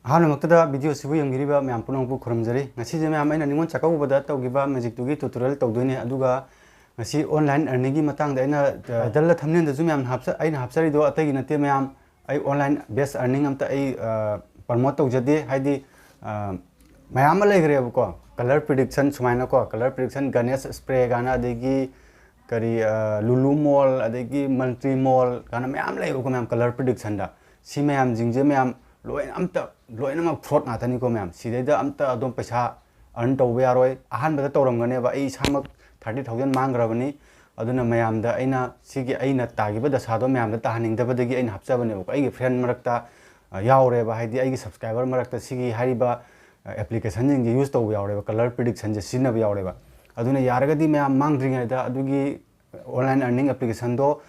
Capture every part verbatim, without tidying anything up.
ꯑꯍꯥꯟꯕꯃꯛꯇꯗ video ꯁꯤꯕꯨ ꯌꯦꯡꯕꯤꯔꯤꯕ ꯃꯌꯥꯝ ꯄꯨꯝꯅꯃꯛꯄꯨ ꯈꯨꯔꯨꯝꯖꯔꯤ꯫ ꯉꯁꯤꯁꯦ ꯃꯌꯥꯝ ꯑꯩꯅ ꯅꯤꯉꯣꯜ ꯆꯥꯛꯀꯧꯕꯗ ꯇꯧꯈꯤꯕ magic ꯇꯨꯒꯤ tutorial ꯇꯧꯗꯣꯏꯅꯦ꯫ ꯑꯗꯨꯒ ꯉꯁꯤ online earning ꯒꯤ ꯃꯇꯥꯡꯗ ꯑꯩꯅ title thumbnail ꯗꯁꯨ ꯃꯌꯥꯝ ꯍꯥꯞꯆ-, ꯑꯩꯅ ꯍꯥꯞꯆꯔꯤꯗꯣ ꯑꯇꯩꯒꯤ ꯅꯠꯇꯦ ꯃꯌꯥꯝ꯫ ꯑꯩ online based earning ꯑꯝꯇ ꯑꯩ, ꯑ, promote ꯇꯧꯖꯗꯦ꯫ ꯍꯥꯏꯗꯤ, ꯑ, ꯃꯌꯥꯝ ꯑꯃ ꯂꯩꯈ꯭ꯔꯦꯕꯀꯣ, colour prediction ꯁꯨꯃꯥꯏꯅ ꯀꯣ, colour prediction, Ganesh spray ꯀꯥꯏꯅ, ꯑꯗꯒꯤ ꯀꯔꯤ, ꯑ, Lulu Mall, ꯑꯗꯒꯤ Mantri Mall ꯀꯥꯏꯅ ꯃꯌꯥꯝ ꯂꯩꯌꯦꯕꯀꯣ ꯃꯌꯥꯝ colour prediction ꯗ꯫ ꯁꯤ ꯃꯌꯥꯝꯁꯤꯡꯁꯦ ꯃꯌꯥꯝ ꯂꯣꯏꯅ ꯑꯝꯇ, ꯂꯣꯏꯅꯃꯛ fraud ꯉꯥꯛꯇꯅꯤꯀꯣ ꯃꯌꯥꯝ꯫ ꯁꯤꯗꯩꯗ ꯑꯝꯇ ꯑꯗꯨꯝ ꯄꯩꯁꯥ earn ꯇꯧꯕ ꯌꯥꯔꯣꯏ꯫ ꯑꯍꯥꯟꯕꯗ ꯇꯧꯔꯝꯒꯅꯦꯕ, ꯑꯩ ꯏꯁꯥꯃꯛ thirty thousand ꯃꯥꯡꯈ꯭ꯔꯕꯅꯤ꯫ ꯑꯗꯨꯅ ꯃꯌꯥꯝꯗ ꯑꯩꯅ ꯁꯤꯒꯤ ꯑꯩꯅ ꯇꯥꯈꯤꯕ ꯗꯁꯥꯗꯣ ꯃꯌꯥꯝꯗ ꯇꯥꯍꯟꯅꯤꯡꯗꯕꯗꯒꯤ ꯑꯩꯅ ꯍꯥꯞꯆꯕꯅꯦꯕꯀꯣ꯫ ꯑꯩꯒꯤ friend ꯃꯔꯛꯇ, ꯑ, ꯌꯥꯎꯔꯦꯕ, ꯍꯥꯏꯗꯤ ꯑꯩꯒꯤ subscriber ꯃꯔꯛꯇ ꯁꯤꯒꯤ ꯍꯥꯏꯔꯤꯕ, ꯑ, application ꯁꯤꯡꯁꯦ use ꯇꯧꯕ ꯌꯥꯎꯔꯦꯕ, colour prediction ꯁꯦ ꯁꯤꯖꯤꯟꯅꯕ ꯌꯥꯎꯔꯦꯕ꯫ ꯑꯗꯨꯅ ꯌꯥꯔꯒꯗꯤ ꯃꯌꯥꯝ ꯃꯥꯡꯗ꯭ꯔꯤꯉꯩꯗ ꯑꯗꯨꯒꯤ online earning application ꯗꯣ,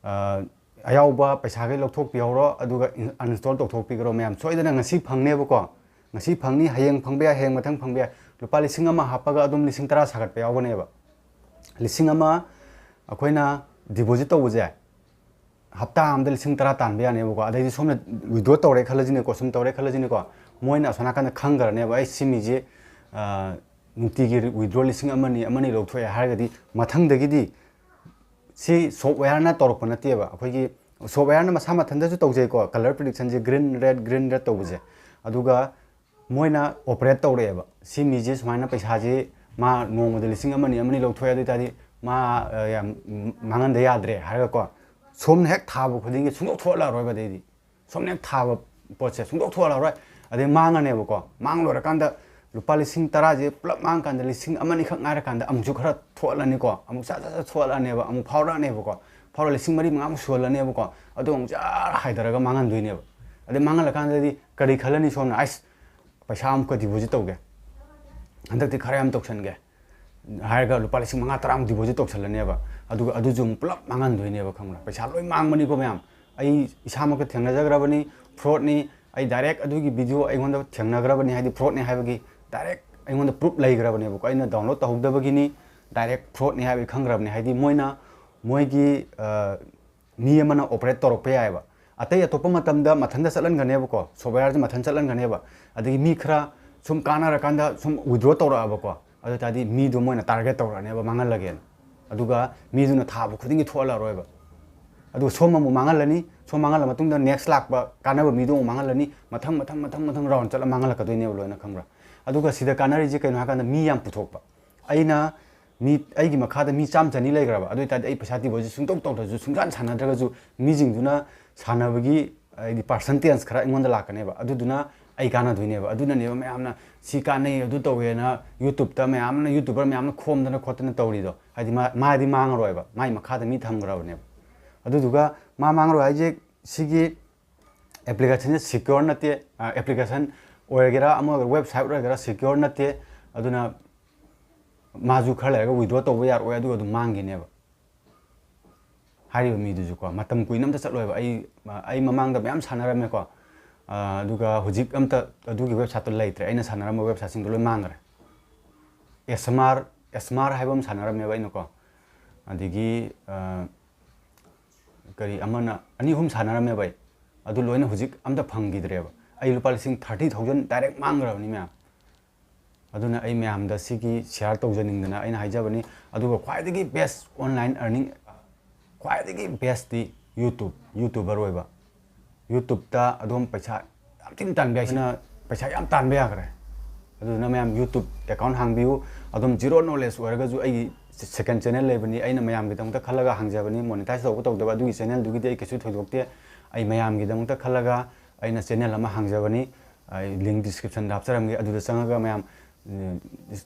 ꯑ, ꯑꯌꯥꯎꯕ ꯄꯩꯁꯥꯈꯩ ꯂꯧꯊꯣꯛꯄꯤꯍꯧꯔꯣ, ꯑꯗꯨꯒ in-, uninstall ꯇꯧꯊꯣꯛꯄꯤꯈ꯭ꯔꯣ ꯃꯌꯥꯝ꯫ ꯁꯣꯏꯗꯅ ꯉꯁꯤ ꯐꯪꯅꯦꯕꯀꯣ, ꯉꯁꯤ ꯐꯪꯅꯤ, ꯍꯌꯦꯡ ꯐꯪꯕ ꯌꯥꯏ, ꯍꯌꯦꯡ ꯃꯊꯪ ꯐꯪꯕ ꯌꯥꯏ꯫ ꯂꯨꯄꯥ ꯂꯤꯁꯤꯡ ꯑꯃ ꯍꯥꯞꯄꯒ ꯑꯗꯨꯝ ꯂꯤꯁꯤꯡ ꯇꯔꯥ ꯁꯥꯒꯠꯄ ꯌꯥꯎꯒꯅꯦꯕ꯫ ꯂꯤꯁꯤꯡ ꯑꯃ ꯑꯩꯈꯣꯏꯅ deposit ꯇꯧꯕꯁꯦ ꯍꯞꯇꯥ ꯑꯃꯗ ꯂꯤꯁꯤꯡ ꯇꯔꯥ ꯇꯥꯟꯕ ꯌꯥꯅꯦꯕꯀꯣ꯫ ꯑꯗꯩꯗꯤ ꯁꯣꯝꯅ withdraw ꯇꯧꯔꯦ ꯈꯜꯂꯁꯤꯅꯦꯀꯣ, ꯁꯨꯝ ꯇꯧꯔꯦ ꯈꯜꯂꯁꯤꯅꯦꯀꯣ, ꯃꯣꯏꯅ ꯑꯁꯣꯝ ꯅꯥꯀꯟꯗ ꯈꯪꯈ꯭ꯔꯅꯦꯕ, "ꯑꯩ ꯁꯤ ꯃꯤꯁꯦ, ꯑ, ꯅꯨꯡꯇꯤꯒꯤ withdraw ꯂꯤꯁꯤꯡ ꯑꯃꯅꯤ, ꯑꯃꯅꯤ ꯂꯧꯊꯣꯛꯑꯦ" ꯍꯥꯏꯔꯒꯗꯤ ꯃꯊꯪꯗꯒꯤꯗꯤ ꯁꯤ software ꯅ ꯇꯧꯔꯛꯄ ꯅꯠꯇꯦꯕ꯫ ꯑꯩꯈꯣꯏꯒꯤ software ꯅ ꯃꯁꯥ ꯃꯊꯟꯇꯁꯨ ꯇꯧꯖꯩꯀꯣ, colour prediction ꯁꯦ green, red, green, red ꯇꯧꯕꯁꯦ꯫ ꯑꯗꯨꯒ ꯃꯣꯏꯅ operate ꯇꯧꯔꯛꯑꯦꯕ꯫ ꯁꯤ ꯃꯤꯁꯦ ꯁꯨꯃꯥꯏꯅ ꯄꯩꯁꯥꯁꯦ ꯃꯥ ꯅꯣꯡꯃꯗ ꯂꯤꯁꯤꯡ ꯑꯃꯅꯤ, ꯑꯃꯅꯤ ꯂꯧꯊꯣꯛꯑꯦ, ꯑꯗꯨ ꯑꯣꯏ ꯇꯥꯔꯗꯤ ꯃꯥ, ꯑ, ꯌꯥꯝ ꯃꯥꯡꯍꯟꯗ ꯌꯥꯗ꯭ꯔꯦ ꯍꯥꯏꯔꯒꯀꯣ, ꯁꯣꯝꯅ ꯍꯦꯛ ꯊꯥꯕ ꯈꯨꯗꯤꯡꯒꯤ ꯁꯨꯡꯊꯣꯛ ꯊꯣꯛꯍꯜꯂꯛꯑꯔꯣꯏꯕ꯫ ꯑꯗꯩꯗꯤ ꯁꯣꯝꯅ ꯍꯦꯛ ꯊꯥꯕ ꯄꯣꯠꯁꯦ ꯁꯨꯡꯊꯣꯛ ꯊꯣꯛꯍꯜꯂꯛꯑꯔꯣꯏ꯫ ꯑꯗꯩ ꯃꯥꯡꯉꯅꯦꯕꯀꯣ꯫ ꯃꯥꯡ ꯂꯣꯏꯔꯀꯥꯟꯗ ꯂꯨꯄꯥ ꯂꯤꯁꯤꯡ ꯇꯔꯥꯁꯦ ꯄꯨꯂꯞ ꯃꯥꯡꯀꯥꯟꯗ ꯂꯤꯁꯤꯡ ꯑꯃꯅꯤꯈꯛ ꯉꯥꯏꯔꯀꯥꯟꯗ ꯑꯃꯨꯛꯁꯨ ꯈꯔ ꯊꯣꯛꯍꯜꯂꯅꯤꯀꯣ꯫ ꯑꯃꯨꯛ ꯆꯥ ꯆꯥ ꯆꯥ ꯊꯣꯛꯍꯜꯂꯛꯑꯅꯦꯕ꯫ ꯑꯃꯨꯛ ꯐꯥꯎꯔꯛꯑꯅꯦꯕꯀꯣ꯫ ꯐꯥꯎꯔ ꯂꯤꯁꯤꯡ ꯃꯔꯤ ꯃꯉꯥꯃꯨꯛ ꯁꯨꯍꯜꯂꯅꯦꯕꯀꯣ꯫ ꯑꯗꯨꯒ ꯑꯃꯨꯛ ꯖꯔ ꯍꯥꯏꯊꯔꯒ ꯃꯥꯡꯍꯟꯗꯣꯏꯅꯦꯕ꯫ ꯑꯗꯩ ꯃꯥꯡꯍꯜꯂꯀꯥꯟꯗꯗꯤ ꯀꯔꯤ ꯈꯜꯂꯅꯤ ꯁꯣꯝꯅ? "ꯑꯩꯁ, ꯄꯩꯁꯥ ꯑꯃꯨꯛꯀ deposit ꯇꯧꯒꯦ, ꯍꯟꯗꯛꯇꯤ ꯈꯔ ꯌꯥꯝ ꯇꯧꯁꯟꯒꯦ" ꯍꯥꯏꯔꯒ ꯂꯨꯄꯥ ꯂꯤꯁꯤꯡ ꯃꯉꯥ ꯇꯔꯥꯃꯨꯛ deposit ꯇꯧꯁꯜꯂꯅꯦꯕ꯫ ꯑꯗꯨꯒ ꯑꯗꯨꯁꯨ ꯑꯃꯨꯛ ꯄꯨꯂꯞ ꯃꯥꯡꯍꯟꯗꯣꯏꯅꯦꯕ, ꯈꯪꯕ꯭ꯔꯥ? ꯄꯩꯁꯥ ꯂꯣꯏ ꯃꯥꯡꯕꯅꯤꯀꯣ ꯃꯌꯥꯝ꯫ ꯑꯩ ꯏꯁꯥꯃꯛꯇ ꯊꯦꯡꯅꯖꯈ꯭ꯔꯕꯅꯤ, fraud ꯅꯤ꯫ ꯑꯩ direct ꯑꯗꯨꯒꯤ video ꯑꯩꯉꯣꯟꯗ ꯊꯦꯡꯅꯈ꯭ꯔꯕꯅꯤ, ꯍꯥꯏꯗꯤ fraud ꯅꯤ ꯍꯥꯏꯕꯒꯤ direct ꯑꯩꯉꯣꯟꯗ proof ꯂꯩꯈ꯭ꯔꯕꯅꯦꯕꯀꯣ꯫ ꯑꯩꯅ download ꯇꯧꯍꯧꯗꯕꯒꯤꯅꯤ, direct fraud ꯅꯤ ꯍꯥꯏꯕꯒꯤ ꯈꯪꯈ꯭ꯔꯕꯅꯤ꯫ ꯍꯥꯏꯗꯤ ꯃꯣꯏꯅ, ꯃꯣꯏꯒꯤ, ꯑ, ꯃꯤ ꯑꯃꯅ operate ꯇꯧꯔꯛꯄ ꯌꯥꯏꯑꯕ꯫ ꯑꯇꯩ ꯑꯇꯣꯞꯄ ꯃꯇꯝꯗ ꯃꯊꯟꯇ ꯆꯠꯍꯟꯒꯅꯦꯕꯀꯣ, ꯁꯣꯞꯋꯦꯌꯔꯁꯦ ꯃꯊꯟꯇ ꯆꯠꯍꯟꯒꯅꯦꯕ꯫ ꯑꯗꯒꯤ ꯃꯤ ꯈꯔ ꯁꯨꯝ ꯀꯥꯟꯅꯔꯀꯥꯟꯗ ꯁꯨꯝ ꯋꯤꯗ꯭ꯔꯣ ꯇꯧꯔꯛꯑꯕꯀꯣ, ꯑꯗꯨ ꯑꯣꯏ ꯇꯥꯔꯗꯤ ꯃꯤꯗꯣ ꯃꯣꯏꯅ ꯇꯥꯔꯒꯦꯠ ꯇꯧꯔꯛꯑꯅꯦꯕ ꯃꯥꯡꯍꯜꯂꯒꯦꯅ꯫ ꯑꯗꯨꯒ ꯃꯤꯗꯨꯅ ꯊꯥꯕ ꯈꯨꯗꯤꯡꯒꯤ ꯊꯣꯛꯍꯜꯂꯛꯑꯔꯣꯏꯕ꯫ ꯑꯗꯨꯒ ꯁꯣꯝ ꯑꯃꯨꯛ ꯃꯥꯡꯍꯜꯂꯅꯤ, ꯁꯣꯝ ꯃꯥꯡꯍꯜꯂ ꯃꯇꯨꯡꯗ ꯅꯦꯛꯁ ꯂꯥꯛꯄ ꯀꯥꯟꯅꯕ ꯃꯤꯗꯣ ꯑꯃꯨꯛ ꯃꯥꯡꯍꯜꯂꯅꯤ, ꯃꯊꯪ ꯃꯊꯪ ꯃꯊꯪ ꯃꯊꯪ ꯔꯥꯎꯟ ꯆꯠꯂ ꯃꯥꯡꯍꯜꯂꯛꯀꯗꯣꯏꯅꯦꯕ ꯂꯣꯏꯅ, ꯈꯪꯕ꯭ꯔꯥ? ꯑꯗꯨꯒ ꯁꯤꯗ ꯀꯥꯟꯅꯔꯤꯁꯦ ꯀꯩꯅꯣ ꯍꯥꯏꯀꯥꯟꯗ ꯃꯤ ꯌꯥꯝ ꯄꯨꯊꯣꯛꯄ꯫ ꯑꯩꯅ ꯃꯤ, ꯑꯩꯒꯤ ꯃꯈꯥꯗ ꯃꯤ ꯆꯥꯝꯃ ꯆꯅꯤ ꯂꯩꯈ꯭ꯔꯕ, ꯑꯗꯨ ꯑꯣꯏꯇꯥꯔꯗꯤ ꯑꯩ ꯄꯩꯁꯥ ꯗꯤꯄꯣꯖꯤꯠ ꯁꯨꯡꯇꯧ ꯇꯧꯗ꯭ꯔꯁꯨ, ꯁꯨꯡꯁꯥꯟ ꯁꯥꯟꯅꯗ꯭ꯔꯒꯁꯨ, ꯃꯤꯁꯤꯡꯗꯨꯅ ꯁꯥꯟꯅꯕꯒꯤ ꯍꯥꯏꯗꯤ ꯄꯥꯔꯁꯦꯟꯇꯦꯖ ꯈꯔ ꯑꯩꯉꯣꯟꯗ ꯂꯥꯛꯀꯅꯦꯕ, ꯑꯗꯨꯗꯨꯅ ꯑꯩ ꯀꯥꯟꯅꯗꯣꯏꯅꯦꯕ꯫ ꯑꯗꯨꯅꯅꯦꯕ ꯃꯌꯥꯝꯅ ꯁꯤ ꯀꯥꯟꯅꯩ, ꯑꯗꯨ ꯇꯧꯋꯦꯅ YouTubeꯇ ꯃꯌꯥꯝꯅ, YouTuber ꯃꯌꯥꯝꯅ ꯈꯣꯝꯗꯅ ꯈꯣꯠꯇꯅ ꯇꯧꯔꯤꯗꯣ꯫ ꯍꯥꯏꯗꯤ ꯃꯥ, ꯃꯥꯗꯤ ꯃꯥꯡꯉꯔꯣꯏꯕ, ꯃꯥꯏ ꯃꯈꯥꯗ ꯃꯤ ꯊꯝꯈ꯭ꯔꯕꯅꯦꯕ꯫ ꯑꯗꯨꯗꯨꯒ ꯃꯥ ꯃꯥꯡꯉꯔꯣꯏ ꯍꯥꯏꯁꯦ, ꯁꯤꯒꯤ ꯑꯦꯄ꯭ꯂꯤꯀꯦꯁꯟꯁꯦ ꯁꯤꯀ꯭ꯌꯣꯔ ꯅꯠꯇꯦ꯫ ꯑꯦꯄ꯭ꯂꯤꯀꯦꯁꯟ ꯑꯣꯏꯒꯦꯔꯥ, ꯑꯃ ꯑꯣꯏꯒꯦꯔꯥ, ꯋꯦꯕꯁꯥꯏꯠ ꯑꯣꯏꯒꯦꯔꯥ, ꯁꯤꯀ꯭ꯌꯣꯔ ꯅꯠꯇꯦ꯫ ꯑꯗꯨꯅ ꯃꯥꯁꯨ ꯈꯔ ꯂꯩꯔꯒ ꯋꯤꯗ꯭ꯔꯣ ꯇꯧꯕ ꯌꯥꯔꯛꯑꯣꯏ, ꯑꯗꯨꯒ ꯑꯗꯨꯝ ꯃꯥꯡꯈꯤꯅꯦꯕ꯫ ꯍꯥꯏꯔꯤꯕ ꯃꯤꯗꯨꯁꯨꯀꯣ, ꯃꯇꯝ ꯀꯨꯏꯅ ꯑꯝꯇ ꯆꯠꯂꯣꯏꯕ꯫ ꯑꯩ, ꯑꯩ ꯃꯃꯥꯡꯗ ꯃꯌꯥꯝ ꯁꯥꯟꯅꯔꯝꯃꯦꯀꯣ, ꯑꯗꯨꯒ ꯍꯧꯖꯤꯛ ꯑꯝꯇ ꯑꯗꯨꯒꯤ ꯋꯦꯕꯁꯥꯏꯠꯇꯣ ꯂꯩꯇ꯭ꯔꯦ꯫ ꯑꯩꯅ ꯁꯥꯟꯅꯔꯝꯕ ꯋꯦꯕꯁꯥꯏꯠꯁꯤꯡꯗꯣ ꯂꯣꯏ ꯃꯥꯡꯈ꯭ꯔꯦ꯫ ꯑꯦꯁ ꯑꯦꯝ ꯑꯥꯔ, ꯑꯦꯁ ꯑꯦꯝ ꯑꯥꯔ ꯍꯥꯏꯕ ꯑꯃ ꯁꯥꯟꯅꯔꯝꯃꯦꯕ ꯑꯩꯅꯀꯣ, ꯑꯗꯒꯤ, ꯑ, ꯀꯔꯤ ꯑꯃꯅ, ꯑꯅꯤ ꯑꯍꯨꯝ ꯁꯥꯟꯅꯔꯝꯃꯦꯕ ꯑꯩ, ꯑꯗꯨ ꯂꯣꯏꯅ ꯍꯧꯖꯤꯛ ꯑꯝꯇ ꯐꯪꯈꯤꯗ꯭ꯔꯦꯕ꯫ ꯑꯩ ꯂꯨꯄꯥ ꯂꯤꯁꯤꯡ ꯊꯥꯔꯇꯤ ꯊꯥꯎꯖꯟ ꯗꯥꯏꯔꯦꯛ ꯃꯥꯡꯈ꯭ꯔꯕꯅꯤ ꯃꯌꯥꯝ꯫ ꯑꯗꯨꯅ ꯑꯩ ꯃꯌꯥꯝꯗ ꯁꯤꯒꯤ ꯁꯤꯌꯥꯔ ꯇꯧꯖꯅꯤꯡꯗꯅ ꯑꯩꯅ ꯍꯥꯏꯖꯕꯅꯤ꯫ ꯑꯗꯨꯒ ꯈ꯭ꯋꯥꯏꯗꯒꯤ ꯕꯦꯁ ꯑꯣꯟꯂꯥꯏꯟ ꯑꯔꯅꯤꯡ, ꯈ꯭ꯋꯥꯏꯗꯒꯤ ꯕꯦꯁꯇꯤ YouTube, YouTuber ꯑꯣꯏꯕ꯫ YouTubeꯇ ꯑꯗꯨꯝ ꯄꯩꯁꯥ ꯌꯥꯝ ꯊꯤꯅ ꯇꯥꯟꯕ ꯌꯥꯏ꯫ ꯁꯤꯅ ꯄꯩꯁꯥ ꯌꯥꯝ ꯇꯥꯟꯕ ꯌꯥꯈ꯭ꯔꯦ꯫ ꯑꯗꯨꯗꯨꯅ ꯃꯌꯥꯝ YouTube account ꯍꯥꯡꯕꯤꯌꯨ꯫ ꯑꯗꯨꯝ zero knowledge ꯑꯣꯏꯔꯒꯁꯨ ꯑꯩꯒꯤ second channel ꯂꯩꯕꯅꯤ, ꯑꯩꯅ ꯃꯌꯥꯝꯒꯤꯗꯃꯛꯇ ꯈꯜꯂꯒ ꯍꯥꯡꯖꯕꯅꯤ꯫ Monetize ꯇꯧꯕ ꯇꯧꯗꯕ ꯑꯗꯨꯒꯤ channelꯗꯨꯒꯤꯗꯤ ꯑꯩ ꯀꯩꯁꯨ ꯊꯣꯏꯗꯣꯛꯇꯦ꯫ ꯑꯩ ꯃꯌꯥꯝꯒꯤꯗꯃꯛꯇ ꯈꯜꯂꯒ ꯑꯩꯅ channel ꯑꯃ ꯍꯥꯡꯖꯕꯅꯤ꯫ ꯑꯩ link descriptionꯗ ꯍꯥꯞꯆꯔꯝꯒꯦ, ꯑꯗꯨꯗ ꯆꯪꯉꯒ ꯃꯌꯥꯝ, ꯎꯝ,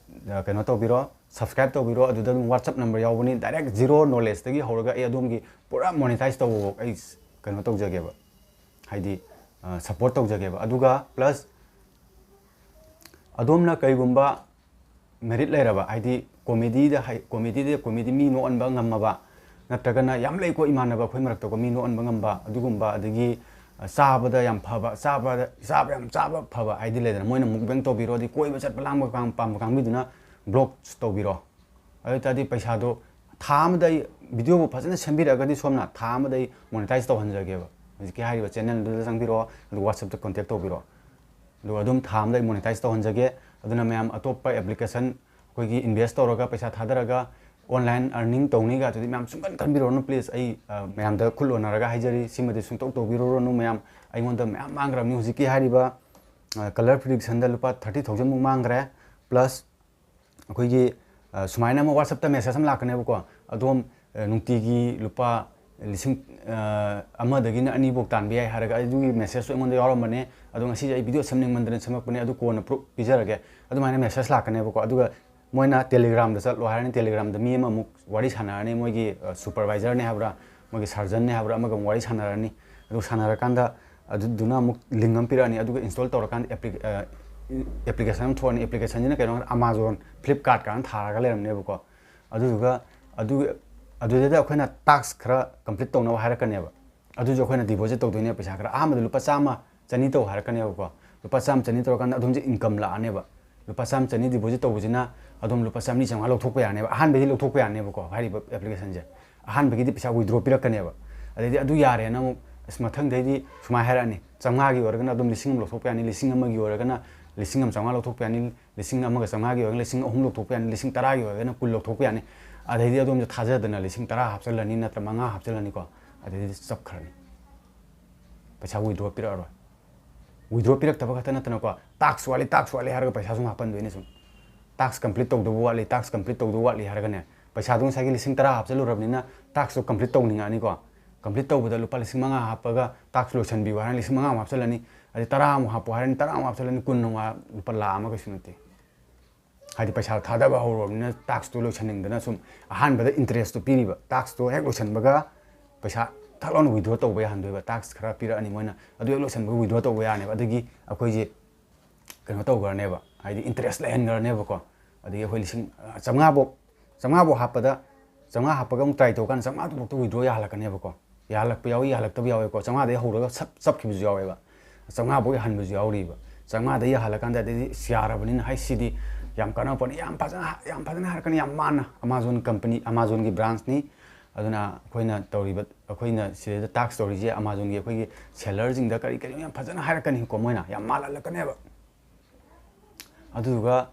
ꯀꯩꯅꯣ ꯇꯧꯕꯤꯔꯣ, subscribe ꯇꯧꯕꯤꯔꯣ꯫ ꯑꯗꯨꯗ ꯑꯗꯨꯝ WhatsApp number ꯌꯥꯎꯕꯅꯤ꯫ Direct zero knowledgeꯇꯒꯤ ꯍꯧꯔꯒ ꯑꯩ ꯑꯗꯣꯝꯒꯤ ꯄꯨꯔꯥ monetize ꯇꯧꯕꯐꯥꯎ ꯑꯩ ꯀꯩꯅꯣ ꯇꯧꯖꯒꯦꯕ, ꯍꯥꯏꯗꯤ, ꯑ, support ꯇꯧꯖꯒꯦꯕ꯫ ꯑꯗꯨꯒ plus ꯑꯗꯣꯝꯅ ꯀꯩꯒꯨꯝꯕ merit ꯂꯩꯔꯕ, ꯍꯥꯏꯗꯤ comedyꯗ ꯍꯩ-, comedyꯗ, comedy ꯃꯤ ꯅꯣꯛꯍꯟꯕ ꯉꯝꯃꯕ, ꯅꯠꯇ꯭ꯔꯒꯅ ꯌꯥꯝ ꯂꯩꯀꯣ ꯏꯃꯥꯟꯅꯕ ꯑꯩꯈꯣꯏ ꯃꯔꯛꯇꯀꯣ ꯃꯤ ꯅꯣꯛꯍꯟꯕ ꯉꯝꯕ ꯑꯗꯨꯒꯨꯝꯕ, ꯑꯗꯒꯤ, ꯑ, ꯆꯥꯕꯗ ꯌꯥꯝ ꯐꯕ, ꯆꯥꯕꯗ, ꯆꯥꯕ ꯌꯥꯝ ꯆꯥꯕ ꯐꯕ ꯍꯥꯏꯗꯤ ꯂꯩꯗꯅ, ꯃꯣꯏꯅ mukbang ꯇꯧꯕꯤꯔꯣ, ꯑꯗꯩ ꯀꯣꯏꯕ ꯆꯠꯄ ꯂꯥꯡꯕ ꯀꯥꯡ-, ꯄꯥꯝꯕ ꯀꯥꯡꯕꯨꯗꯨꯅ vlogs ꯇꯧꯕꯤꯔꯣ꯫ ꯑꯗꯨ ꯑꯣꯏ ꯇꯥꯔꯗꯤ ꯄꯩꯁꯥꯗꯣ ꯊꯥ ꯑꯃꯗ ꯑꯩ videoꯕꯨ ꯐꯖꯅ ꯁꯦꯝꯕꯤꯔꯛꯑꯒꯗꯤ ꯁꯣꯝꯅ ꯊꯥ ꯑꯃꯗ ꯑꯩ monetize ꯇꯧꯍꯟꯖꯒꯦꯕ꯫ ꯍꯧꯖꯤꯛꯀꯤ ꯍꯥꯏꯔꯤꯕ channel ꯗꯨꯗ ꯆꯪꯕꯤꯔꯛꯑꯣ, ꯑꯗꯨꯒ WhatsApp ꯇ contact ꯇꯧꯕꯤꯔꯛꯑꯣ꯫ ꯑꯗꯨꯒ ꯑꯗꯨꯝ ꯊꯥ ꯑꯃꯗ ꯑꯩ monetize ꯇꯧꯍꯟꯖꯒꯦ꯫ ꯑꯗꯨꯅ ꯃꯌꯥꯝ ꯑꯇꯣꯞꯄ application ꯑꯩꯈꯣꯏꯒꯤ invest ꯇꯧꯔꯒ, ꯄꯩꯁꯥ ꯊꯥꯗꯔꯒ, online earning ꯇꯧꯅꯤꯒ ꯑꯗꯨꯗꯤ ꯃꯌꯥꯝ ꯁꯨꯡꯈꯟ ꯈꯟꯕꯤꯔꯨꯔꯅꯨ, please꯫ ꯑꯩ, ꯑ, ꯃꯌꯥꯝꯗ ꯈꯨꯠ ꯂꯣꯟꯅꯔꯒ ꯍꯥꯏꯖꯔꯤ, ꯁꯤꯃꯗꯤ ꯁꯨꯡꯇꯧ ꯇꯧꯕꯤꯔꯨꯔꯅꯨ ꯃꯌꯥꯝ꯫ ꯑꯩꯉꯣꯟꯗ ꯃꯌꯥꯝ ꯃꯥꯡꯈ꯭ꯔꯕꯅꯤ ꯍꯧꯖꯤꯛꯀꯤ ꯍꯥꯏꯔꯤꯕ, ꯑ, colour prediction ꯗ ꯂꯨꯄꯥ thirty thousand ꯃꯨꯛ ꯃꯥꯡꯈ꯭ꯔꯦ꯫ Plus ꯑꯩꯈꯣꯏꯒꯤ, ꯑ, ꯁꯨꯃꯥꯏꯅ ꯑꯃ WhatsApp ꯇ message ꯑꯃ ꯂꯥꯛꯀꯅꯦꯕꯀꯣ, "ꯑꯗꯣꯝ, ꯑ, ꯅꯨꯡꯇꯤꯒꯤ ꯂꯨꯄꯥ ꯂꯤꯁꯤꯡ, ꯑ, ꯑꯃꯗꯒꯤꯅ ꯑꯅꯤꯐꯧ ꯇꯥꯟꯕ ꯌꯥꯏ" ꯍꯥꯏꯔꯒ, ꯑꯗꯨꯒꯤ message ꯁꯨ ꯑꯩꯉꯣꯟꯗ ꯌꯥꯎꯔꯝꯕꯅꯦ꯫ ꯑꯗꯣ ꯉꯁꯤꯁꯦ ꯑꯩ video ꯁꯦꯝꯅꯤꯡꯃꯟꯗꯅ ꯁꯦꯝꯃꯛꯄꯅꯦ, ꯑꯗꯨ ꯀꯣꯟꯅ proof ꯄꯤꯖꯔꯒꯦ꯫ ꯑꯗꯨꯃꯥꯏꯅ message ꯂꯥꯛꯀꯅꯦꯕꯀꯣ꯫ ꯑꯗꯨꯒ ꯃꯣꯏꯅ Telegram ꯗ ꯆꯠꯂꯣ ꯍꯥꯏꯔꯅꯤ, Telegram ꯗ ꯃꯤ ꯑꯃꯃꯨꯛ ꯋꯥꯔꯤ ꯁꯥꯟꯅꯔꯅꯤ, ꯃꯣꯏꯒꯤ, ꯑ, supervisor ꯅꯦ ꯍꯥꯏꯕ꯭ꯔꯥ, ꯃꯣꯏꯒꯤ surgeon ꯅꯦ ꯍꯥꯏꯕ꯭ꯔꯥ, ꯑꯃꯒ ꯑꯃꯨꯛ ꯋꯥꯔꯤ ꯁꯥꯟꯅꯔꯅꯤ꯫ ꯑꯗꯨ ꯁꯥꯟꯅꯔꯀꯥꯟꯗ ꯑꯗꯨꯗꯨꯅ ꯑꯃꯨꯛ link ꯑꯃ ꯄꯤꯔꯛꯑꯅꯤ꯫ ꯑꯗꯨꯒ install ꯇꯧꯔꯀꯥꯟꯗ applic-, ꯑ, application ꯑꯃ ꯊꯣꯛꯑꯅꯤ꯫ Application ꯁꯤꯅ ꯀꯩꯅꯣ ꯍꯥꯏꯔꯀꯥꯟꯗ Amazon, Flipkart ꯀꯥꯏꯅ ꯊꯥꯔꯒ ꯂꯩꯔꯝꯅꯦꯕꯀꯣ꯫ ꯑꯗꯨꯗꯨꯒ ꯑꯗꯨ, ꯑꯗꯨꯗꯩꯗ ꯑꯩꯈꯣꯏꯅ task ꯈꯔ complete ꯇꯧꯅꯕ ꯍꯥꯏꯔꯛꯀꯅꯦꯕ꯫ ꯑꯗꯨꯁꯨ ꯑꯩꯈꯣꯏꯅ deposit ꯇꯧꯗꯣꯏꯅꯦ ꯄꯩꯁꯥ ꯈꯔ꯫ ꯑꯍꯥꯟꯕꯗ ꯂꯨꯄꯥ ꯆꯥꯝꯃ, ꯆꯅꯤ ꯇꯧ ꯍꯥꯏꯔꯛꯀꯅꯦꯕꯀꯣ꯫ ꯂꯨꯄꯥ ꯆꯥꯝꯃ, ꯆꯅꯤ ꯇꯧꯔꯀꯥꯟꯗ ꯑꯗꯣꯝꯁꯦ income ꯂꯥꯛꯑꯅꯦꯕ꯫ ꯂꯨꯄꯥ ꯆꯥꯝꯃ, ꯆꯅꯤ deposit ꯇꯧꯕꯁꯤꯅ ꯑꯗꯨꯝ ꯂꯨꯄꯥ ꯆꯥꯝꯃꯔꯤ, ꯆꯥꯝꯃꯉꯥ ꯂꯧꯊꯣꯛꯄ ꯌꯥꯅꯦꯕ꯫ ꯑꯍꯥꯟꯕꯩꯗꯤ ꯂꯧꯊꯣꯛꯄ ꯌꯥꯅꯦꯕꯀꯣ, ꯍꯥꯏꯔꯤꯕ application ꯁꯦ꯫ ꯑꯍꯥꯟꯕꯒꯤꯗꯤ ꯄꯩꯁꯥ withdraw ꯄꯤꯔꯛꯀꯅꯦꯕ꯫ ꯑꯗꯩꯗꯤ ꯑꯗꯨ ꯌꯥꯔꯦꯅ ꯑꯃꯨꯛ, ꯑꯁ, ꯃꯊꯪꯗꯩꯗꯤ ꯁꯨꯃꯥꯏꯅ ꯍꯥꯏꯔꯛꯑꯅꯤ, ꯆꯥꯝꯃꯉꯥꯒꯤ ꯑꯣꯏꯔꯒꯅ ꯑꯗꯨꯝ ꯂꯤꯁꯤꯡ ꯑꯃ ꯂꯧꯊꯣꯛꯄ ꯌꯥꯅꯤ, ꯂꯤꯁꯤꯡ ꯑꯃꯒꯤ ꯑꯣꯏꯔꯒꯅ ꯂꯤꯁꯤꯡ ꯑꯃ ꯆꯥꯝꯃꯉꯥ ꯂꯧꯊꯣꯛꯄ ꯌꯥꯅꯤ, ꯂꯤꯁꯤꯡ ꯑꯃꯒ ꯆꯥꯝꯃꯉꯥꯒꯤ ꯑꯣꯏꯔꯒꯅ ꯂꯤꯁꯤꯡ ꯑꯍꯨꯝ ꯂꯧꯊꯣꯛꯄ ꯌꯥꯅꯤ, ꯂꯤꯁꯤꯡ ꯇꯔꯥꯒꯤ ꯑꯣꯏꯔꯒꯅ ꯀꯨꯟ ꯂꯧꯊꯣꯛꯄ ꯌꯥꯅꯤ꯫ ꯑꯗꯩꯗꯤ ꯑꯗꯣꯝꯗ ꯊꯥꯖꯗꯅ ꯂꯤꯁꯤꯡ ꯇꯔꯥ ꯍꯥꯞꯆꯤꯜꯂꯅꯤ, ꯅꯠꯇ꯭ꯔ ꯃꯉꯥ ꯍꯥꯞꯆꯤꯜꯂꯅꯤꯀꯣ, ꯑꯗꯩꯗꯤ ꯆꯞꯈ꯭ꯔꯅꯤ꯫ ꯄꯩꯁꯥ withdraw ꯄꯤꯔꯛꯑꯔꯣꯏ꯫ Withdraw ꯄꯤꯔꯛꯇꯕ ꯈꯛꯇ ꯅꯠꯇꯅꯀꯣ, task ꯋꯥꯠꯂꯤ, task ꯋꯥꯠꯂꯤ ꯍꯥꯏꯔꯒ ꯄꯩꯁꯥ ꯁꯨꯝ ꯍꯥꯞꯄꯟꯗꯣꯏꯅꯦ ꯁꯨꯝ꯫ Task complete ꯇꯧꯗꯧꯕ ꯋꯥꯠꯂꯤ, task complete ꯇꯧꯗꯧꯕ ꯋꯥꯠꯂꯤ ꯍꯥꯏꯔꯒꯅꯦ, ꯄꯩꯁꯥꯗꯣ ꯉꯁꯥꯏꯒꯤ ꯂꯤꯁꯤꯡ ꯇꯔꯥ ꯍꯥꯞꯆꯜꯂꯨꯔꯕꯅꯤꯅ task ꯇꯣ complete ꯇꯧꯅꯤꯡꯉꯛꯑꯅꯤꯀꯣ꯫ Complete ꯇꯧꯕꯗ ꯂꯨꯄꯥ ꯂꯤꯁꯤꯡ ꯃꯉꯥ ꯍꯥꯞꯄꯒ task ꯂꯣꯏꯁꯟꯕꯤꯌꯨ ꯍꯥꯏꯔꯅꯤ, ꯂꯤꯁꯤꯡ ꯃꯉꯥ ꯑꯃꯨꯛ ꯍꯥꯞꯆꯜꯂꯅꯤ꯫ ꯑꯗꯩ ꯇꯔꯥ ꯑꯃꯨꯛ ꯍꯥꯞꯄꯨ ꯍꯥꯏꯔꯅꯤ, ꯇꯔꯥ ꯑꯃꯨꯛ ꯍꯥꯞꯆꯜꯂꯅꯤ, ꯀꯨꯟ ꯑꯃꯨꯛ ꯍꯥꯞ-, ꯂꯨꯄꯥ ꯂꯥꯈ ꯑꯃ ꯀꯩꯁꯨ ꯅꯠꯇꯦ꯫ ꯍꯥꯏꯗꯤ ꯄꯩꯁꯥ ꯊꯥꯗꯕ ꯍꯧꯔꯨꯔꯕꯅꯤꯅ task ꯇꯣ ꯂꯣꯏꯁꯟꯅꯤꯡꯗꯅ ꯁꯨꯝ ꯑꯍꯥꯟꯕꯗ interest ꯇꯣ ꯄꯤꯔꯤꯕ, task ꯇꯣ ꯍꯦꯛ ꯂꯣꯏꯁꯟꯕꯒ ꯄꯩꯁꯥ ꯊꯛ ꯂꯥꯎꯅ withdraw ꯇꯧꯕ ꯌꯥꯍꯟꯗꯣꯏꯕ꯫ Task ꯈꯔ ꯄꯤꯔꯛꯑꯅꯤ ꯃꯣꯏꯅ, ꯑꯗꯨ ꯍꯦꯛ ꯂꯣꯏꯁꯟꯕꯒ withdraw ꯇꯧꯕ ꯌꯥꯅꯦꯕ꯫ ꯑꯗꯒꯤ ꯑꯩꯈꯣꯏꯁꯦ ꯀꯩꯅꯣ ꯇꯧꯈ꯭ꯔꯅꯦꯕ, ꯍꯥꯏꯗꯤ interest ꯂꯩꯍꯟꯈ꯭ꯔꯅꯦꯕꯀꯣ꯫ ꯑꯗꯒꯤ ꯑꯩꯈꯣꯏ ꯂꯤꯁꯤꯡ, ꯑ, ꯆꯥꯝꯃꯉꯥꯐꯧ, ꯆꯥꯝꯃꯉꯥꯐꯧ ꯍꯥꯞꯄꯗ, ꯆꯥꯝꯃꯉꯥ ꯍꯥꯞꯄꯒ ꯑꯃꯨꯛ try ꯇꯧꯀꯥꯟꯗ ꯆꯥꯝꯃꯉꯥꯗꯨꯐꯥꯎꯗ withdraw ꯌꯥꯍꯜꯂꯛꯀꯅꯦꯕꯀꯣ꯫ ꯌꯥꯍꯜꯂꯛꯄ ꯌꯥꯎꯏ, ꯌꯥꯍꯜꯂꯛꯇꯕ ꯌꯥꯎꯋꯦꯀꯣ꯫ ꯆꯥꯝꯃꯉꯥꯗꯒꯤ ꯍꯧꯔꯒ ꯁꯞ ꯆꯞꯈꯤꯕꯁꯨ ꯌꯥꯎꯋꯦꯕ꯫ ꯆꯥꯝꯃꯉꯥꯐꯧ ꯌꯥꯍꯟꯕꯁꯨ ꯌꯥꯎꯔꯤꯕ꯫ ꯆꯥꯝꯃꯉꯥꯗꯒꯤ ꯌꯥꯍꯜꯂꯀꯥꯟꯗ ꯑꯗꯩꯗꯤ, "ꯑꯁ, ꯌꯥꯔꯕꯅꯤꯅ ꯍꯥꯏ, ꯁꯤꯗꯤ ꯌꯥꯝ ꯀꯥꯟꯅꯕ ꯄꯣꯠꯅꯤ, ꯌꯥꯝ ꯐꯖꯅ, ꯌꯥꯝ ꯐꯖꯅ ꯍꯥꯏꯔꯛꯀꯅꯤ, ꯌꯥꯝ ꯃꯥꯟꯅ꯫ Amazon company, Amazon ꯒꯤ branch ꯅꯤ, ꯑꯗꯨꯅ ꯑꯩꯈꯣꯏꯅ ꯇꯧꯔꯤꯕ, ꯑꯩꯈꯣꯏꯅ ꯁꯤꯗꯩꯗ ꯇꯥꯛꯁ ꯇꯧꯔꯤꯁꯦ ꯑꯃꯥꯖꯣꯟꯒꯤ ꯑꯩꯈꯣꯏꯒꯤ ꯁꯦꯂꯔꯁꯤꯡꯗ ꯀꯔꯤ ꯀꯔꯤꯅꯣ ꯌꯥꯝ ꯐꯖꯅ ꯍꯥꯏꯔꯛꯀꯅꯤꯀꯣ, ꯃꯣꯏꯅ ꯌꯥꯝ ꯃꯥꯜꯍꯜꯂꯛꯀꯅꯦꯕ꯫ ꯑꯗꯨꯗꯨꯒ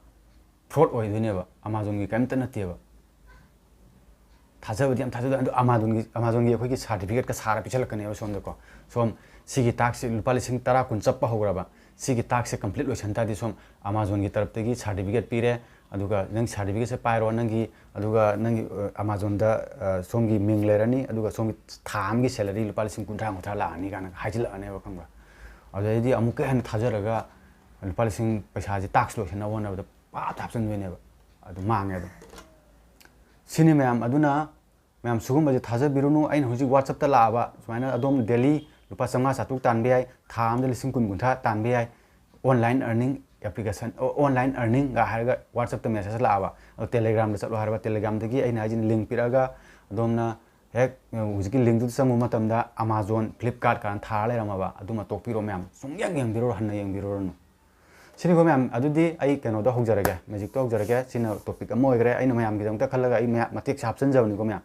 ꯐ꯭ꯔꯣꯗ ꯑꯣꯏꯗꯣꯏꯅꯦꯕ, ꯑꯃꯥꯖꯣꯟꯒꯤ ꯀꯔꯤꯝꯇ ꯅꯠꯇꯦꯕ꯫ ꯊꯥꯖꯕꯗꯤ ꯌꯥꯝ ꯊꯥꯖꯗ, ꯑꯗꯣ ꯑꯃꯥꯖꯣꯟꯒꯤ, ꯑꯃꯥꯖꯣꯟꯒꯤ ꯑꯩꯈꯣꯏꯒꯤ ꯁꯥꯔꯇꯤꯐꯤꯀꯦꯠꯀ ꯁꯥꯔ ꯄꯤꯁꯜꯂꯛꯀꯅꯦꯕ ꯁꯣꯝꯗꯀꯣ꯫ ꯁꯣꯝ ꯁꯤꯒꯤ ꯇꯥꯛꯁꯁꯦ ꯂꯨꯄꯥ ꯂꯤꯁꯤꯡ ꯇꯔꯥ ꯀꯨꯟ ꯆꯠꯄ ꯍꯧꯈ꯭ꯔꯕ, ꯁꯤꯒꯤ ꯇꯥꯛꯁꯁꯦ ꯀꯝꯄ꯭ꯂꯤꯠ ꯂꯣꯏꯁꯟ ꯇꯥꯔꯗꯤ ꯁꯣꯝ ꯑꯃꯥꯖꯣꯟꯒꯤ ꯇꯔꯞꯇꯒꯤ ꯁꯥꯔꯇꯤꯐꯤꯀꯦꯠ ꯄꯤꯔꯦ, ꯑꯗꯨꯒ ꯅꯪ ꯁꯥꯔꯇꯤꯐꯤꯀꯦꯠꯁꯦ ꯄꯥꯏꯔꯣ, ꯅꯪꯒꯤ, ꯑꯗꯨꯒ ꯅꯪꯒꯤ, ꯑ, ꯑꯃꯥꯖꯣꯟꯗ, ꯑ, ꯁꯣꯝꯒꯤ ꯃꯤꯡ ꯂꯩꯔꯅꯤ, ꯑꯗꯨꯒ ꯁꯣꯝꯒꯤ ꯊꯥ ꯑꯃꯒꯤ ꯁꯦꯂꯔꯤ ꯂꯨꯄꯥ ꯂꯤꯁꯤꯡ ꯀꯨꯟꯊ꯭ꯔꯥ, ꯀꯨꯟꯊ꯭ꯔꯥ ꯂꯥꯛꯑꯅꯤ ꯀꯥꯏꯅ ꯍꯥꯏꯖꯤꯜꯂꯛꯑꯅꯦꯕ, ꯈꯪꯕ꯭ꯔꯥ? ꯑꯗꯨꯗꯩꯗꯤ ꯑꯃꯨꯛꯀ ꯍꯦꯟꯅ ꯊꯥꯖꯔꯒ ꯂꯨꯄꯥ ꯂꯤꯁꯤꯡ, ꯄꯩꯁꯥꯁꯦ ꯇꯥꯛꯁ ꯂꯣꯏꯁꯟꯅꯕ ꯍꯣꯠꯅꯕꯗ ꯄꯥꯞ ꯍꯥꯞꯆꯤꯟꯗꯣꯏꯅꯦꯕ, ꯑꯗꯨ ꯃꯥꯡꯉꯦ ꯑꯗꯨꯝ꯫ ꯁꯤꯅꯤ ꯃꯌꯥꯝ꯫ ꯑꯗꯨꯅ ꯃꯌꯥꯝ, ꯁꯤꯒꯨꯝꯕꯁꯦ ꯊꯥꯖꯕꯤꯔꯨꯅꯨ꯫ ꯑꯩꯅ ꯍꯧꯖꯤꯛ WhatsApp-ꯇ ꯂꯥꯛꯑꯕ, ꯁꯨꯃꯥꯏꯅ ꯑꯗꯣꯝ ꯗꯦꯂꯤ ꯂꯨꯄꯥ ꯆꯥꯝꯃꯉꯥ ꯆꯥꯇ꯭ꯔꯨꯛ ꯇꯥꯟꯕ ꯌꯥꯏ, ꯊꯥ ꯑꯃꯗ ꯂꯤꯁꯤꯡ ꯀꯨꯟ, ꯀꯨꯟꯊ꯭ꯔꯥ ꯇꯥꯟꯕ ꯌꯥꯏ, online earning application, online earning-ꯒ ꯍꯥꯏꯔꯒ WhatsApp-ꯇ message ꯂꯥꯛꯑꯕ꯫ ꯑꯗꯣ Telegram-ꯗ ꯆꯠꯂꯣ ꯍꯥꯏꯔꯕ, Telegram-ꯗꯒꯤ ꯑꯩꯅ ꯍꯥꯏꯁꯤꯅ link ꯄꯤꯔꯛꯑꯒ ꯑꯗꯣꯝꯅ ꯍꯦꯛ ꯍꯧꯖꯤꯛꯀꯤ link-ꯇꯨꯗ ꯆꯪꯉꯨꯕ ꯃꯇꯝꯗ Amazon, Flipkart ꯀꯥꯏꯅ ꯊꯥꯔ ꯂꯩꯔꯝꯃꯕ, ꯑꯗꯨꯃ ꯇꯣꯛꯄꯤꯔꯣ ꯃꯌꯥꯝ, ꯁꯨꯡꯌꯦꯡ ꯌꯦꯡꯕꯤꯔꯨꯔꯣ, ꯍꯟꯅ ꯌꯦꯡꯕꯤꯔꯨꯔꯅꯨ꯫ ꯁꯤꯅꯤꯀꯣ ꯃꯌꯥꯝ, ꯑꯗꯨꯗꯤ ꯑꯩ ꯀꯩꯅꯣꯗ ꯍꯧꯖꯔꯒꯦ, ꯃꯦꯖꯤꯛꯇ ꯍꯧꯖꯔꯒꯦ꯫ ꯁꯤꯅ topic ꯑꯃ ꯑꯣꯏꯈ꯭ꯔꯦ, ꯑꯩꯅ ꯃꯌꯥꯝꯒꯤꯗꯃꯛꯇ ꯈꯜꯂꯒ ꯑꯩ ꯃꯌꯥꯝ ꯃꯇꯦꯛꯁꯦ ꯍꯥꯞꯆꯤꯟꯖꯕꯅꯤꯀꯣ ꯃꯌꯥꯝ꯫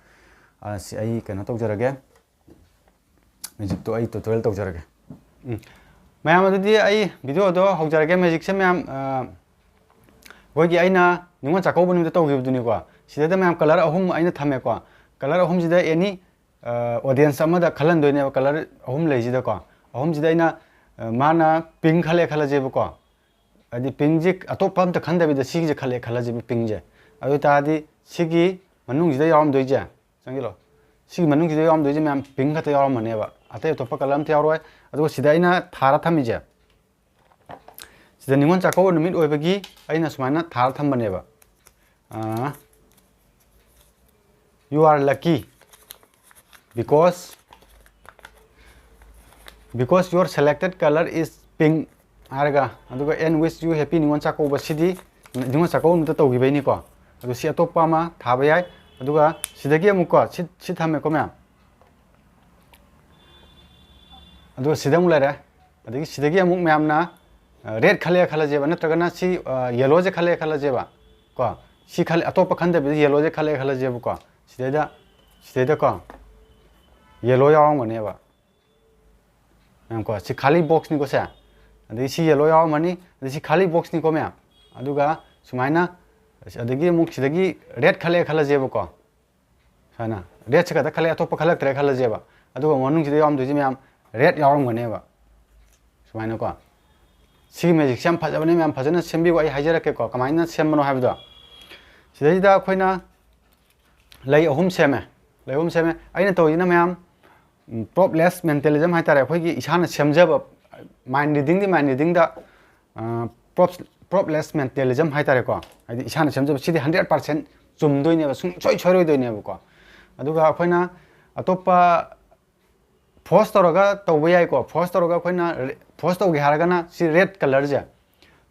ꯑ, ꯁꯤ ꯑꯩ ꯀꯩꯅꯣ ꯇꯧꯖꯔꯒꯦ, ꯃꯦꯖꯤꯛꯇꯣ ꯑꯩ tutorial ꯇꯧꯖꯔꯒꯦ꯫ ꯎꯝ꯫ ꯃꯌꯥꯝ, ꯑꯗꯨꯗꯤ ꯑꯩ video-ꯗꯣ ꯍꯧꯖꯔꯒꯦ꯫ ꯃꯦꯖꯤꯛꯁꯦ ꯃꯌꯥꯝ, ꯑ, ꯑꯩꯈꯣꯏꯒꯤ ꯑꯩꯅ ꯅꯤꯉꯣꯜ ꯆꯥꯛꯀꯧꯕ ꯅꯨꯃꯤꯠꯇ ꯇꯧꯈꯤꯕꯗꯨꯅꯤꯀꯣ꯫ ꯁꯤꯗꯩꯗ ꯃꯌꯥꯝ colour ꯑꯍꯨꯝ ꯑꯩꯅ ꯊꯝꯃꯦꯀꯣ꯫ Colour ꯑꯍꯨꯝꯁꯤꯗ any, ꯑ, audience ꯑꯃꯗ ꯈꯜꯍꯟꯗꯣꯏꯅꯦꯕ, colour ꯑꯍꯨꯝ ꯂꯩꯁꯤꯗꯀꯣ꯫ ꯑꯍꯨꯝꯁꯤꯗ ꯑꯩꯅ, ꯑ, ꯃꯥꯅ pink ꯈꯜꯂꯦ ꯈꯜꯂꯁꯦꯕꯀꯣ꯫ ꯍꯥꯏꯗꯤ pink-ꯁꯤ ꯑꯇꯣꯞꯄ ꯑꯝꯇ ꯈꯟꯗꯕꯤꯗ ꯁꯤꯒꯤꯁꯦ ꯈꯜꯂꯦ ꯈꯜꯂꯁꯦꯕ, pink-ꯁꯦ꯫ ꯑꯗꯨ ꯑꯣꯏ ꯇꯥꯔꯗꯤ ꯁꯤꯒꯤ ꯃꯅꯨꯡꯁꯤꯗ ꯌꯥꯎꯔꯝꯗꯣꯏꯁꯦ, ꯆꯪꯁꯤꯜꯂꯣ꯫ ꯁꯤꯒꯤ ꯃꯅꯨꯡꯁꯤꯗ ꯌꯥꯎꯔꯝꯗꯣꯏꯁꯦ ꯃꯌꯥꯝ pink ꯈꯛꯇ ꯌꯥꯎꯔꯝꯃꯅꯦꯕ, ꯑꯇꯩ ꯑꯇꯣꯞꯄ colour ꯑꯝꯇ ꯌꯥꯎꯔꯣꯏ꯫ ꯑꯗꯨꯒ ꯁꯤꯗ ꯑꯩꯅ ꯊꯥꯔ ꯊꯝꯃꯤꯁꯦ, ꯁꯤꯗ ꯅꯤꯉꯣꯜ ꯆꯥꯛꯀꯧꯕ ꯅꯨꯃꯤꯠ ꯑꯣꯏꯕꯒꯤ ꯑꯩꯅ ꯁꯨꯃꯥꯏꯅ ꯊꯥꯔ ꯊꯝꯕꯅꯦꯕ꯫ ꯑꯥ, "You are lucky because, because your selected colour is pink" ꯍꯥꯏꯔꯒ, ꯑꯗꯨꯒ "and wish you happy Ningol Chakkouba". ꯁꯤꯗꯤ ꯅꯤꯉꯣꯜ ꯆꯥꯛꯀꯧꯕ ꯅꯨꯃꯤꯠꯇ ꯇꯧꯈꯤꯕꯩꯅꯤꯀꯣ꯫ ꯑꯗꯨ ꯁꯤ ꯑꯇꯣꯞꯄ ꯑꯃ ꯊꯥꯕ ꯌꯥꯏ꯫ ꯑꯗꯨꯒ ꯁꯤꯗꯒꯤ ꯑꯃꯨꯛꯀꯣ, ꯁꯤ, ꯁꯤ ꯊꯝꯃꯦꯀꯣ ꯃꯌꯥꯝ꯫ ꯑꯗꯨꯒ ꯁꯤꯗ ꯑꯃꯨꯛ ꯂꯩꯔꯦ꯫ ꯑꯗꯒꯤ ꯁꯤꯗꯒꯤ ꯑꯃꯨꯛ ꯃꯌꯥꯝꯅ, ꯑ, red ꯈꯜꯂꯦ ꯈꯜꯂꯁꯦꯕ, ꯅꯠꯇ꯭ꯔꯒꯅ ꯁꯤ, ꯑ, yellow-ꯁꯦ ꯈꯜꯂꯦ ꯈꯜꯂꯁꯦꯕ ꯀꯣ꯫ ꯁꯤ ꯈꯜꯂꯦ, ꯑꯇꯣꯞꯄ ꯈꯟꯗꯕꯤꯗ yellow-ꯁꯦ ꯈꯜꯂꯦ ꯈꯜꯂꯁꯦꯕꯀꯣ꯫ ꯁꯤꯗꯩꯗ ꯁꯤꯗꯩꯗꯀꯣ ꯌꯦꯜꯂꯣ ꯌꯥꯎꯔꯝꯒꯅꯦꯕ꯫ ꯌꯦꯡꯉꯨꯀꯣ, ꯁꯤ ꯈꯥꯂꯤ ꯕꯣꯛꯁꯅꯤꯀꯣ ꯁꯦ꯫ ꯑꯗꯒꯤ ꯁꯤ ꯌꯦꯜꯂꯣ ꯌꯥꯎꯔꯝꯃꯅꯤ, ꯑꯗꯩ ꯁꯤ ꯈꯥꯂꯤ ꯕꯣꯛꯁꯅꯤꯀꯣ ꯃꯌꯥꯝ꯫ ꯑꯗꯨꯒ ꯁꯨꯃꯥꯏꯅ, ꯑꯗꯒꯤ ꯑꯃꯨꯛ ꯁꯤꯗꯒꯤ ꯔꯦꯗ ꯈꯜꯂꯛꯑꯦ ꯈꯜꯂꯁꯦꯕꯀꯣ꯫ ꯁꯨꯃꯥꯏꯅ ꯔꯦꯗꯁꯦ ꯈꯛꯇ ꯈꯜꯂꯛꯑꯦ, ꯑꯇꯣꯞꯄ ꯈꯜꯂꯛꯇ꯭ꯔꯦ ꯈꯜꯂꯁꯦꯕ꯫ ꯑꯗꯨꯒ ꯃꯅꯨꯡꯁꯤꯗ ꯌꯥꯎꯔꯝꯗꯣꯏꯁꯦ ꯃꯌꯥꯝ ꯔꯦꯗ ꯌꯥꯎꯔꯝꯒꯅꯦꯕ꯫ ꯁꯨꯃꯥꯏꯅꯀꯣ꯫ ꯁꯤꯒꯤ ꯃꯦꯖꯤꯛꯁꯦ ꯌꯥꯝ ꯐꯖꯕꯅꯦ ꯃꯌꯥꯝ, ꯐꯖꯅ ꯁꯦꯝꯕꯤꯌꯨ꯫ ꯑꯩ ꯍꯥꯏꯖꯔꯛꯀꯦꯀꯣ ꯀꯃꯥꯏꯅ ꯁꯦꯝꯕꯅꯣ ꯍꯥꯏꯕꯗꯣ꯫ ꯁꯤꯗꯩꯁꯤꯗ ꯑꯩꯈꯣꯏꯅ ꯂꯩ ꯑꯍꯨꯝ ꯁꯦꯝꯃꯦ꯫ ꯂꯩ ꯑꯍꯨꯝ ꯁꯦꯝꯃꯦ꯫ ꯑꯩꯅ ꯇꯧꯔꯤꯁꯤꯅ ꯃꯌꯥꯝ, ꯎꯝ, propless mentalism ꯍꯥꯏꯇꯥꯔꯦ꯫ ꯑꯩꯈꯣꯏꯒꯤ ꯏꯁꯥꯅ ꯁꯦꯝꯖꯕ, mind readingꯗꯤ mind readingꯗ, ꯑ, prop-, propless mentalism ꯍꯥꯏꯇꯥꯔꯦꯀꯣ꯫ ꯍꯥꯏꯗꯤ ꯏꯁꯥꯅ ꯁꯦꯝꯖꯕ ꯁꯤꯗꯤ hundred percent ꯆꯨꯝꯗꯣꯏꯅꯦꯕ, ꯁꯨꯡꯁꯣꯏ ꯁꯣꯏꯔꯣꯏꯗꯣꯏꯅꯦꯕꯀꯣ꯫ ꯑꯗꯨꯒ ꯑꯩꯈꯣꯏꯅ ꯑꯇꯣꯞꯄ force ꯇꯧꯔꯒ ꯇꯧꯕ ꯌꯥꯏꯀꯣ꯫ Force ꯇꯧꯔꯒ ꯑꯩꯈꯣꯏꯅ ꯔꯦ-, force ꯇꯧꯒꯦ ꯍꯥꯏꯔꯒꯅ ꯁꯤ red colourꯁꯦ,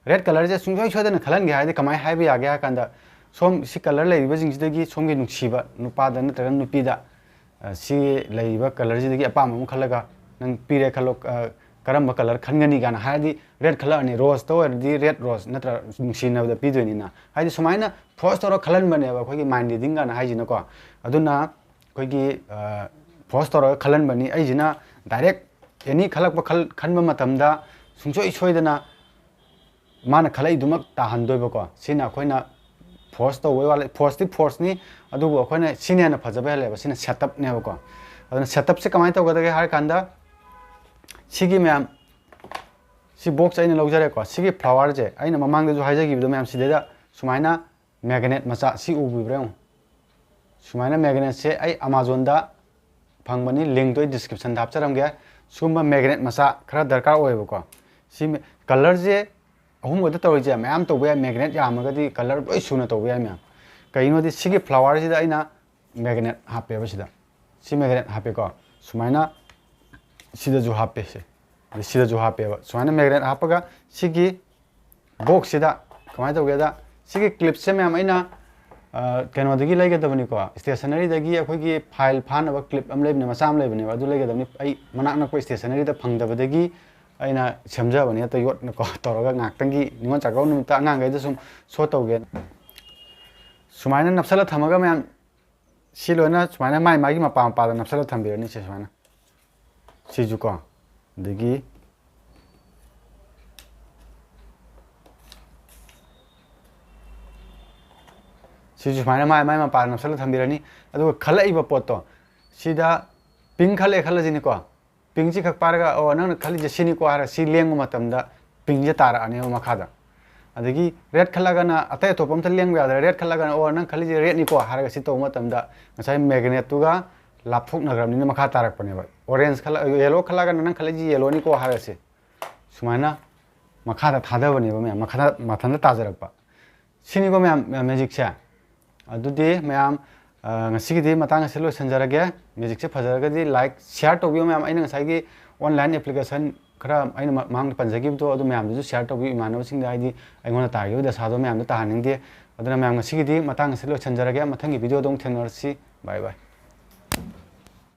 red colourꯁꯦ ꯁꯨꯡꯁꯣꯏ ꯁꯣꯏꯗꯅ ꯈꯜꯍꯟꯒꯦ ꯍꯥꯏꯔꯗꯤ ꯀꯃꯥꯏꯅ ꯍꯥꯏꯕ ꯌꯥꯒꯦ ꯍꯥꯏ ꯀꯥꯟꯗ, ꯁꯣꯝ ꯁꯤ colour ꯂꯩꯔꯤꯕꯁꯤꯡꯁꯤꯗꯒꯤ ꯁꯣꯝꯒꯤ ꯅꯨꯡꯁꯤꯕ ꯅꯨꯄꯥꯗ ꯅꯠꯇ꯭ꯔꯒ ꯅꯨꯄꯤꯗ, ꯑ, ꯁꯤ ꯂꯩꯔꯤꯕ colourꯁꯤꯗꯒꯤ ꯑꯄꯥꯝꯕ ꯑꯃ ꯈꯜꯂꯒ ꯅꯪ ꯄꯤꯔꯦ ꯈꯜꯂꯣ, ꯑ, ꯀꯔꯝꯕ colour ꯈꯟꯒꯅꯤ ꯀꯥꯏꯅ ꯍꯥꯏꯔꯗꯤ red ꯈꯜꯂꯛꯑꯅꯤ꯫ Roseꯇ ꯑꯣꯏꯔꯗꯤ red rose ꯅꯠꯇ꯭ꯔ ꯅꯨꯡꯁꯤꯅꯕꯗ ꯄꯤꯗꯣꯏꯅꯤꯅ꯫ ꯍꯥꯏꯗꯤ ꯁꯨꯃꯥꯏꯅ force ꯇꯧꯔꯒ ꯈꯜꯍꯟꯕꯅꯦꯕ ꯑꯩꯈꯣꯏꯒꯤ mind reading ꯀꯥꯏꯅ ꯍꯥꯏꯁꯤꯅꯀꯣ꯫ ꯑꯗꯨꯅ ꯑꯩꯈꯣꯏꯒꯤ, ꯑ, force ꯇꯧꯔꯒ ꯈꯜꯍꯟꯕꯅꯤ꯫ ꯑꯩꯁꯤꯅ direct any ꯈꯜꯂꯛꯄ ꯈꯜ-, ꯈꯟꯕ ꯃꯇꯝꯗ ꯁꯨꯡꯁꯣꯏ ꯁꯣꯏꯗꯅ ꯃꯥꯅ ꯈꯜꯂꯛꯏꯗꯨꯃꯛ ꯇꯥꯍꯟꯗꯣꯏꯕꯀꯣ꯫ ꯁꯤꯅ ꯑꯩꯈꯣꯏꯅ force ꯇꯧꯕꯩ ꯋꯥ ꯂꯩ꯫ Forceꯇꯤ forceꯅꯤ, ꯑꯗꯨꯕꯨ ꯑꯩꯈꯣꯏꯅ ꯁꯤꯅ ꯍꯦꯟꯅ ꯐꯖꯕ ꯍꯦꯜꯂꯦꯕ꯫ ꯁꯤꯅ setupꯅꯦꯕꯀꯣ꯫ ꯑꯗꯨꯅ setupꯁꯦ ꯀꯃꯥꯏꯅ ꯇꯧꯒꯗꯒꯦ ꯍꯥꯏꯔ ꯀꯥꯟꯗ, ꯁꯤꯒꯤ ꯃꯌꯥꯝ, ꯁꯤ box ꯑꯩꯅ ꯂꯧꯖꯔꯦꯀꯣ꯫ ꯁꯤꯒꯤ flowerꯁꯦ ꯑꯩꯅ ꯃꯃꯥꯡꯗꯁꯨ ꯍꯥꯏꯖꯈꯤꯕꯗꯣ ꯃꯌꯥꯝ, ꯁꯤꯗꯩꯗ ꯁꯨꯃꯥꯏꯅ magnet ꯃꯆꯥ ꯁꯤ ꯎꯕꯤꯕ꯭ꯔꯥ ꯌꯦꯡꯉꯨ꯫ ꯁꯨꯃꯥꯏꯅ magnetꯁꯦ ꯑꯩ Amazonꯗ ꯐꯪꯕꯅꯤ, linkꯇꯣ ꯑꯩ descriptionꯗ ꯍꯥꯞꯆꯔꯝꯒꯦ꯫ ꯁꯤꯒꯨꯝꯕ magnet ꯃꯆꯥ ꯈꯔ ꯗꯔꯀꯥꯔ ꯑꯣꯏꯌꯦꯕꯀꯣ꯫ ꯁꯤ ꯃ-, colourꯁꯦ ꯑꯍꯨꯝ ꯈꯛꯇ ꯇꯧꯔꯤꯁꯦ, ꯃꯌꯥꯝ ꯇꯧꯕ ꯌꯥꯏ, magnet ꯌꯥꯝꯃꯒꯗꯤ colour ꯂꯣꯏ ꯁꯨꯅ ꯇꯧꯕ ꯌꯥꯏ ꯃꯌꯥꯝ꯫ ꯀꯩꯒꯤꯅꯣꯗꯤ ꯁꯤꯒꯤ flowerꯁꯤꯗ ꯑꯩꯅ magnet ꯍꯥꯞꯄꯦꯕ ꯁꯤꯗ꯫ ꯁꯤ magnet ꯍꯥꯞꯄꯦꯀꯣ꯫ ꯁꯨꯃꯥꯏꯅ ꯁꯤꯗꯁꯨ ꯍꯥꯞꯄꯦ ꯁꯦ꯫ ꯑꯗꯩ ꯁꯤꯗꯁꯨ ꯍꯥꯞꯄꯦꯕ꯫ ꯁꯨꯃꯥꯏꯅ magnet ꯍꯥꯞꯄꯒ ꯁꯤꯒꯤ boxꯁꯤꯗ ꯀꯃꯥꯏꯅ ꯇꯧꯒꯦꯗ, ꯁꯤꯒꯤ clipꯁꯦ ꯃꯌꯥꯝ ꯑꯩꯅ, ꯑ, ꯀꯩꯅꯣꯗꯒꯤ ꯂꯩꯒꯗꯕꯅꯤꯀꯣ, stationeryꯗꯒꯤ ꯑꯩꯈꯣꯏꯒꯤ file ꯐꯥꯅꯕ clip ꯑꯃ ꯂꯩꯕꯅꯦ, ꯃꯆꯥ ꯑꯃ ꯂꯩꯕꯅꯦꯕ, ꯑꯗꯨ ꯂꯩꯒꯗꯕꯅꯤ꯫ ꯑꯩ ꯃꯅꯥꯛ ꯅꯛꯄ stationeryꯗ ꯐꯪꯗꯕꯗꯒꯤ ꯑꯩꯅ ꯁꯦꯝꯖꯕꯅꯦ, ꯍꯦꯛꯇ ꯌꯣꯠꯅꯀꯣ ꯇꯧꯔꯒ ꯉꯥꯏꯍꯥꯛꯇꯪꯒꯤ ꯅꯤꯉꯣꯜ ꯆꯥꯛꯀꯧꯕ ꯅꯨꯃꯤꯠꯇ ꯑꯉꯥꯡꯈꯩꯗ ꯁꯨꯝ show ꯇꯧꯒꯦꯅ꯫ ꯁꯨꯃꯥꯏꯅ ꯅꯞꯁꯜꯂ ꯊꯝꯃꯒ ꯃꯌꯥꯝ ꯁꯤ ꯂꯣꯏꯅ ꯁꯨꯃꯥꯏꯅ ꯃꯥꯏ ꯃꯥꯒꯤ ꯃꯄꯥ ꯃꯄꯥꯗ ꯅꯞꯁꯜꯂ ꯊꯝꯕꯤꯔꯅꯤ꯫ ꯁꯦ ꯁꯨꯃꯥꯏꯅ, ꯁꯤꯁꯨ ꯀꯣ, ꯑꯗꯒꯤ ꯁꯤꯁꯨ ꯁꯨꯃꯥꯏꯅ ꯃꯥꯏ ꯃꯥꯏ ꯃꯄꯥꯗ ꯅꯞꯁꯜꯂ ꯊꯝꯕꯤꯔꯅꯤ꯫ ꯑꯗꯨꯒ ꯈꯜꯂꯛꯏꯕ ꯄꯣꯠꯇꯣ, ꯁꯤꯗ ꯄꯤꯡ ꯈꯜꯂꯛꯑꯦ ꯈꯜꯂꯁꯤꯅꯦꯀꯣ꯫ ꯄꯤꯡꯁꯤ ꯈꯛ ꯄꯥꯏꯔꯒ, "ꯑꯣ, ꯅꯪꯅ ꯈꯜꯂꯤꯁꯦ ꯁꯤꯅꯤꯀꯣ" ꯍꯥꯏꯔꯒ ꯁꯤ ꯂꯦꯡꯕ ꯃꯇꯝꯗ ꯄꯤꯡꯁꯦ ꯇꯥꯔꯛꯑꯅꯦꯕ ꯃꯈꯥꯗ꯫ ꯑꯗꯒꯤ ꯔꯦꯗ ꯈꯜꯂꯒꯅ ꯑꯇꯩ ꯑꯇꯣꯞꯄ ꯑꯝꯇ ꯂꯦꯡꯕ ꯌꯥꯗ꯭ꯔꯦ꯫ ꯔꯦꯗ ꯈꯜꯂꯒꯅ, "ꯑꯣ, ꯅꯪ ꯈꯜꯂꯤꯁꯦ ꯔꯦꯗꯅꯤꯀꯣ" ꯍꯥꯏꯔꯒ ꯁꯤ ꯇꯧꯕ ꯃꯇꯝꯗ ꯉꯁꯥꯏ ꯃꯦꯒꯅꯦꯠꯇꯨꯒ ꯂꯥꯞꯊꯣꯛꯅꯈ꯭ꯔꯕꯅꯤꯅ ꯃꯈꯥ ꯇꯥꯔꯛꯄꯅꯦꯕ꯫ ꯑꯣꯔꯦꯟꯖ ꯈꯜꯂ-, ꯌꯦꯂꯣ ꯈꯜꯂꯒꯅ "ꯅꯪ ꯈꯜꯂꯤꯁꯦ ꯌꯦꯂꯣꯅꯤꯀꯣ" ꯍꯥꯏꯔꯒ ꯁꯤ ꯁꯨꯃꯥꯏꯅ ꯃꯈꯥꯗ ꯊꯥꯗꯕꯅꯦꯕ ꯃꯌꯥꯝ, ꯃꯈꯥꯗ ꯃꯊꯟꯇ ꯇꯥꯖꯔꯛꯄ꯫ ꯁꯤꯅꯤꯀꯣ ꯃꯌꯥꯝ, ꯃꯦꯖꯤꯛꯁꯦ꯫ ꯑꯗꯨꯗꯤ ꯃꯌꯥꯝ, ꯑ, ꯉꯁꯤꯒꯤꯗꯤ ꯃꯇꯥꯡ ꯑꯁꯤ ꯂꯣꯏꯁꯤꯟꯖꯔꯒꯦ꯫ ꯃꯦꯖꯤꯛꯁꯦ ꯐꯖꯔꯒꯗꯤ ꯂꯥꯏꯛ, ꯁꯤꯌꯥꯔ ꯇꯧꯕꯤꯌꯨ ꯃꯌꯥꯝ꯫ ꯑꯩꯅ ꯉꯁꯥꯏꯒꯤ ꯑꯣꯟꯂꯥꯏꯟ ꯑꯦꯄ꯭ꯂꯤꯀꯦꯁꯟ ꯈꯔ ꯑꯩꯅ ꯃ-, ꯃꯃꯥꯡꯗ ꯄꯟꯖꯈꯤꯕꯗꯣ, ꯑꯗꯨ ꯃꯌꯥꯝꯗꯨꯁꯨ ꯁꯤꯌꯥꯔ ꯇꯧꯕꯤꯌꯨ ꯏꯃꯥꯟꯅꯕꯁꯤꯡꯗ, ꯍꯥꯏꯗꯤ ꯑꯩꯉꯣꯟꯗ ꯇꯥꯈꯤꯕ ꯗꯁꯥꯗꯣ ꯃꯌꯥꯝꯗ ꯇꯥꯍꯟꯅꯤꯡꯗꯦ꯫ ꯑꯗꯨꯅ ꯃꯌꯥꯝ ꯉꯁꯤꯒꯤꯗꯤ ꯃꯇꯥꯡ ꯑꯁꯤ ꯂꯣꯏꯁꯤꯟꯖꯔꯒꯦ꯫ ꯃꯊꯪꯒꯤ ꯚꯤꯗꯤꯑꯣꯗ ꯑꯃꯨꯛ ꯊꯦꯡꯅꯔꯁꯤ꯫ ꯕꯥꯏ ꯕꯥꯏ꯫